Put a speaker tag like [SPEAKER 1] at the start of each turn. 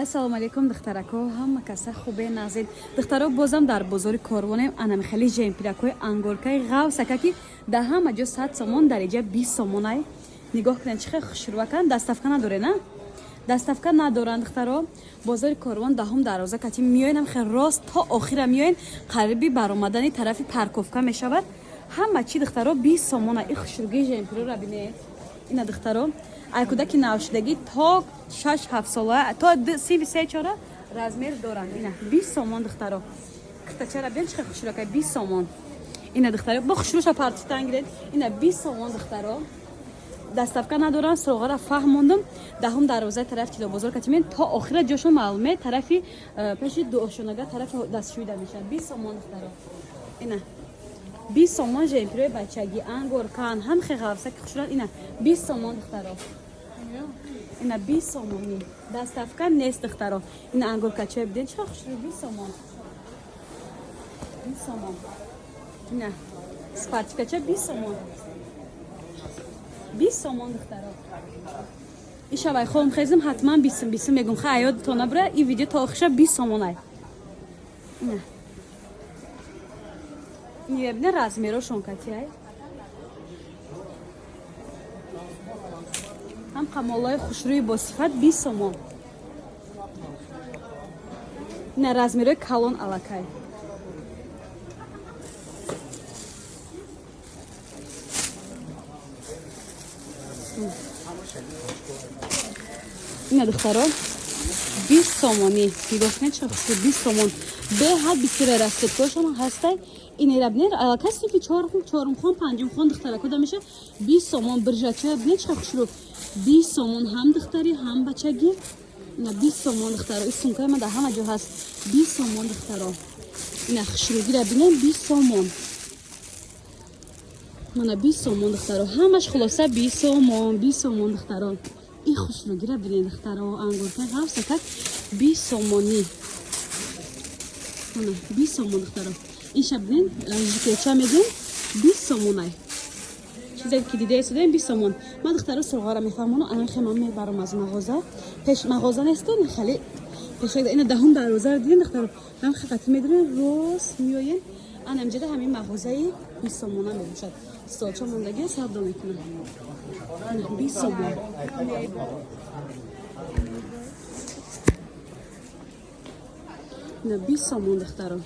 [SPEAKER 1] Ассалому алайкум, духтарако, ҳама каса хубе, нағзед? Духтаро, бозам дар бозори Корвонем. Анами хеле жемпиракҳои ангоркаи ғавсака, ки дар ҳама ҷо 100 сомон, дар иҷа 20 сомонай. Нигоҳ кунед, чӣ хел хушрӯакан. Доставка надоре, на? Доставка надоранд, духтаро. Бозори Корвон, даҳум дарвоза кати миёенам, хел рост то охира миёен, қариби баромадани тарафи парковка мешавад. Ҳама чи, духтаро, 20 сомона. И хушрӯгии жемпирора бинед. Ина, духтаро, ай кӯдаки навшудагӣ то 6-7 сола, то синфи се чора размер доранд. Ина 20 сомон, духтаро. Китачара бин, чӣ хел хушрӯака, 20 сомон. Ина, духтаро, бо хушрӯша партитан гиред. Ина 20 сомон, духтаро, доставка надоранд. Суроғара фаҳмондум. Даҳум дарвозаи тарафи тилобозор катимен, то охира ҷошон маълуме, тарафи пеши дуошонага, тарафи дастшӯида мешавад. 20 сомон, духтаро. Ина 20 сомон жемпирои бачагӣ, ангоркан, ҳам хе ғавсаки хушрӯ. Ина 20 сомон, духтаро. Ина 20 сомонӣ, доставка нест, духтаро. Ина ангоркачаи биден, чӣ хушрӯ, 20 сомон, 20 сомон. Ина спартикача 20 сомон, 20 сомон, духтаро. Ишавай хом хезим, ҳатман бисм бисм мегум. Ха, аёдто набра, и видео то охиша 20 сомонай. Ина мебине, размерошон катиай, ҳам қамолаи хушрӯи босифат, 20 сомон. Ина размерои калон аллакай. Ина, духтаро, 20 сомонӣ. Нигоҳ кунед, чӣ хушрӯ, 20 сомон. Беҳад бисёре расцветкошон ҳастай. Инера бинед, аллакай синфи чорум хон, панҷум хон духтарако да меша, 20 сомон. Биржача бинед, чӣ хушрӯ, 20 сомон, ҳам духтарӣ, ҳам бачагӣ. Ина 20 сомон, духтаро. И сумкаи ман дар ҳама ҷо ҳаст. 20 сомон, духтаро. Ина хушрӯгира бинед, 20 сомон. Мана 20 сомон, духтаро. Ҳамаш хулоса 20 сомон, 20 сомон, духтаро. И хушрӯгира бинед, духтаро, ангуркаи ғавсакак, 20 сомонӣ. Мана 20 сомон, духтаро. Иша бинед, жикеча мегӯем, 20 сомонай. Чизе ки дида истодем, 20 сомон. Ман, духтаро, суроғара мефаҳмону, ана хе ман мебарам аз мағоза. Пеш мағоза несту, хеле пешак. Ина даҳум дарвозаро дидем, духтаро, ҳам хақати медонем, рост меоем, ана инҷода ҳамин мағозаи 20 сомона мебошад. Столча мондагӣ, савдо мекунам. 20 сомон. Ина 20 сомон, духтаро.